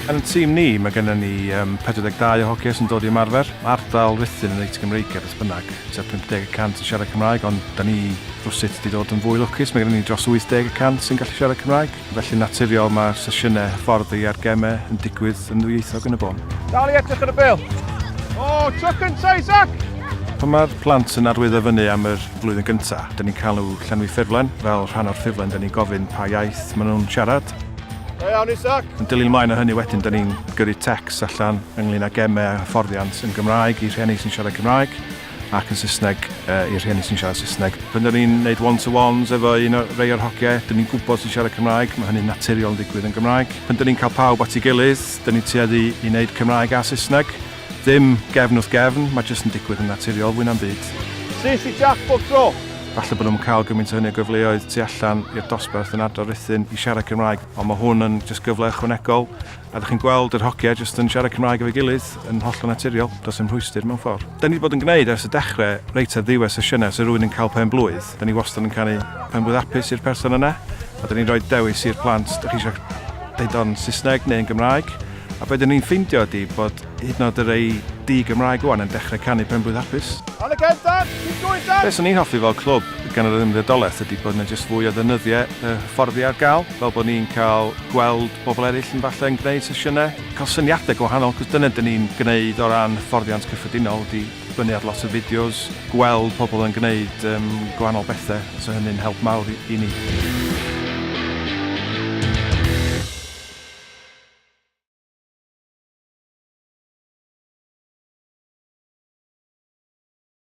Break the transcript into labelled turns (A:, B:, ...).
A: Yn y tîm ni, mae gennym ni um, 42 o hogiau sy'n dod i ymarfer. Mae ardal Rhuthun yn reit Gymreigaidd beth bynnag, tua 50 y cant yn siarad Cymraeg, ond da ni rywsut wedi dod yn fwy lwcus, mae gennym ni dros 80 y cant sy'n gallu siarad Cymraeg. Felly'n naturiol mae'r sesiynau hyfforddi a'r gemau yn digwydd yn ddwyieithog yn y bôn.
B: Dal i edrych ar y bêl. O, tro cynta, Isaac!
A: Pan mae'r plant yn arwyddo fyny am yr flwyddyn gyntaf, dyn ni'n cael nhw llenwi ffurflen. Fel rhan o'r ffurflen, dyn ni'n gofyn pa iaith maen nhw'n siarad.
B: Da iawn, Isaac!
A: Yn dilyn ymlaen o hynny wedyn, dyn ni'n gyrru tecs allan ynglyn â gemau a hyfforddiant yn Gymraeg i rhieni sy'n siarad Cymraeg ac yn Saesneg i'r rhieni sy'n siarad Saesneg. Pan dyn ni'n neud one-to-ones efo un o rei o'r hogiau, dyn ni'n gwybod sy'n siarad Cymraeg, mae hynny'n naturiol yn digwydd yn Gymraeg. Pan dyn ni'n cael pawb at ei gilydd, dyn ni'n tueddu i wneud Cymraeg a Saesneg. Ddim gefn wrth gefn, mae jyst yn digwydd yn naturiol fwy na'm byd.
B: Syth i Jack bob tro!
A: Falle bod nhw'm yn cael gymaint o hynny o gyfleoedd tu allan i'r dosbarth yn ardal Rhuthun i siarad Cymraeg, ond mae hwn yn jyst gyfle ychwanegol A dych chi'n gweld yr hogiau jyst yn siarad Cymraeg efo'i gilydd yn hollol naturiol, does dim rhwystr mewn ffordd. Da ni wedi bod yn gwneud ers y dechrau, reit ar ddiwedd sesiynau, os yw rhywun yn cael pen blwydd, da ni wastad yn canu pen blwydd hapus i'r person yna, a da ni'n rhoi dewis i'r plant, da chi eisiau deud o'n Saesneg neu yn Gymraeg, a be da ni'n ffeindio ydy bod hyd yn oed y rei di-Gymraeg ŵan yn dechrau canu pen blwydd hapus.
B: On again Dan! Keep going Dan!
A: Be swn i'n hoffi fel clwb gan yr Ymddiriedolaeth ydy bod 'na jyst fwy o ddeunyddiau hyfforddi ar gael, fel bod ni'n cael gweld bobl eraill yn falle yn gwneud sesiynau, cael syniadau gwahanol, cos dyna dyn ni'n gwneud o ran hyfforddiant cyffredinol, ydy dibynnu ar lot o fideos, gweld pobl yn gwneud um, gwahanol bethau, so hynny'n help mawr i, i ni.